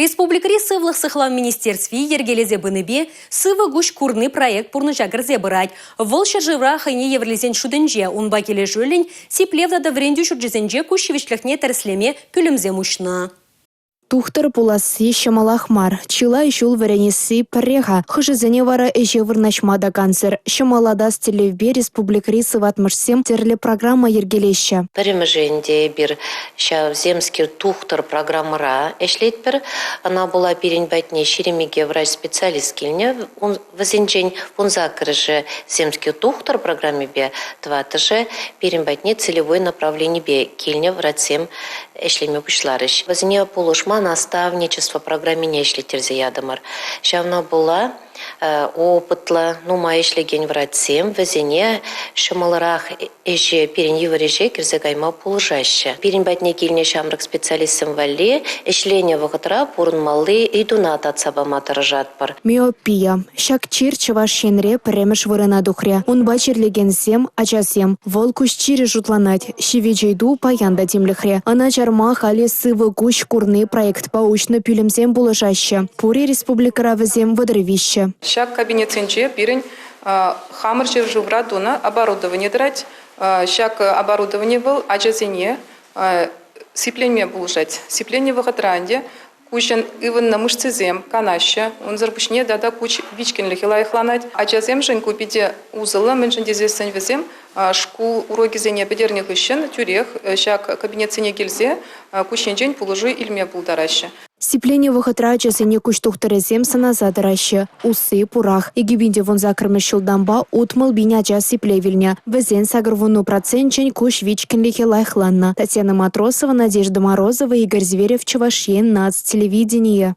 Республикӑри Сывлӑх сыхлав министерстви йӗркелесе пынипе «Сывӑ куҫ курни» проект пурнӑҫа кӗрсе пырать. Вӑл ҫӗршывра хӑйне евӗрлисен шутӗнче. Унпа килӗшӳллӗн сиплев тата вӗрентӳ ҫурчӗсенче куҫ ҫивӗчлӗхне тӗрӗслеме пӳлӗмсем уҫнӑ. Тухтӑр пуласси ҫӑмӑлах мар. Чылай ҫул вӗренесси пӗрре-ха. Хӑшӗсене вара ӗҫе вырнаҫма та кансӗр. Ҫӑмӑллатас тӗллевпе республикӑри сыватмӑшсем тӗрлӗ программа йӗркелеҫҫӗ. Пӗрремӗшӗ ӗнтӗ эпир ҫав «Земский тухтӑр» программӑра ӗҫлетпӗр. Ӑна пула пирӗн патне 22 врач-специалист килнӗ. Вӗсенчен вунсаккӑрӑшӗ «Земский тухтӑр» программипе, тӑваттӑшӗ пирӗн патне целевой направленипе килнӗ врачсем ӗҫлеме пуҫларӗҫ. Вӗсене пулӑшма наставничество программине ӗҫлеттерсе ятӑмӑр. Ҫавна пула опытлӑ, нумай ӗҫлекен врачсем вӗсене ҫӑмӑлрах ӗҫе, пирӗн йывӑр ӗҫе кӗрсе кайма пулӑшаҫҫӗ. Пирӗн патне килнӗ ҫамрӑк специалистсем валли ӗҫленӗ вӑхӑтра пурӑнмалли ыйтуна татса пама тӑрӑшатпӑр. Миопия. Ҫак чир Чӑваш Енре пӗрремӗш вырӑна тухрӗ. Унпа чирлекенсем – ачасем. Вӑл куҫ чирӗ шутланать. Ҫивӗч ыйту паян та тимлӗхре. Ӑна чарма халӗ «Сывӑ куҫ курни» проектпа уҫнӑ пӳлӗмсем пулӑшаҫҫӗ. Пурӗ республикӑра вӗсем 33. Ҫак кабинетсенче пирӗн хамӑр ҫӗршывра тунӑ оборудовани тӑрать. Ҫак оборудовани вӑл ачасене сипленме пулӑшать. Сипленнӗ вӑхӑтра ӗнтӗ куҫӑн ывӑннӑ мышцисем канаҫҫӗ. Унсӑр пуҫне тата куҫ вичкӗнлӗхӗ лайӑхланать. Ачасемшӗн ку питӗ усӑллӑ, мӗншӗн тесессӗн вӗсем шкул урокӗсене пӗтернӗ хыҫҫӑн тӳрех ҫак кабинетсене килсе куҫ енчен пулӑшу илме пултараҫҫӗ. Сипленӗ вӑхӑтра ачасене куҫ тухтӑрӗсем сӑнаса тӑраҫҫӗ. Усси пурах. 2018-мӗш ҫултанпа 60 пин ача сиплев илнӗ. Вӗсен 80 проценчӗн куҫ вичкӗнлӗхӗ лайӑхланнӑ. Татьяна Матросова, Надежда Морозова, Игорь Зверев, Чӑваш Ен, наци телевиденийӗ.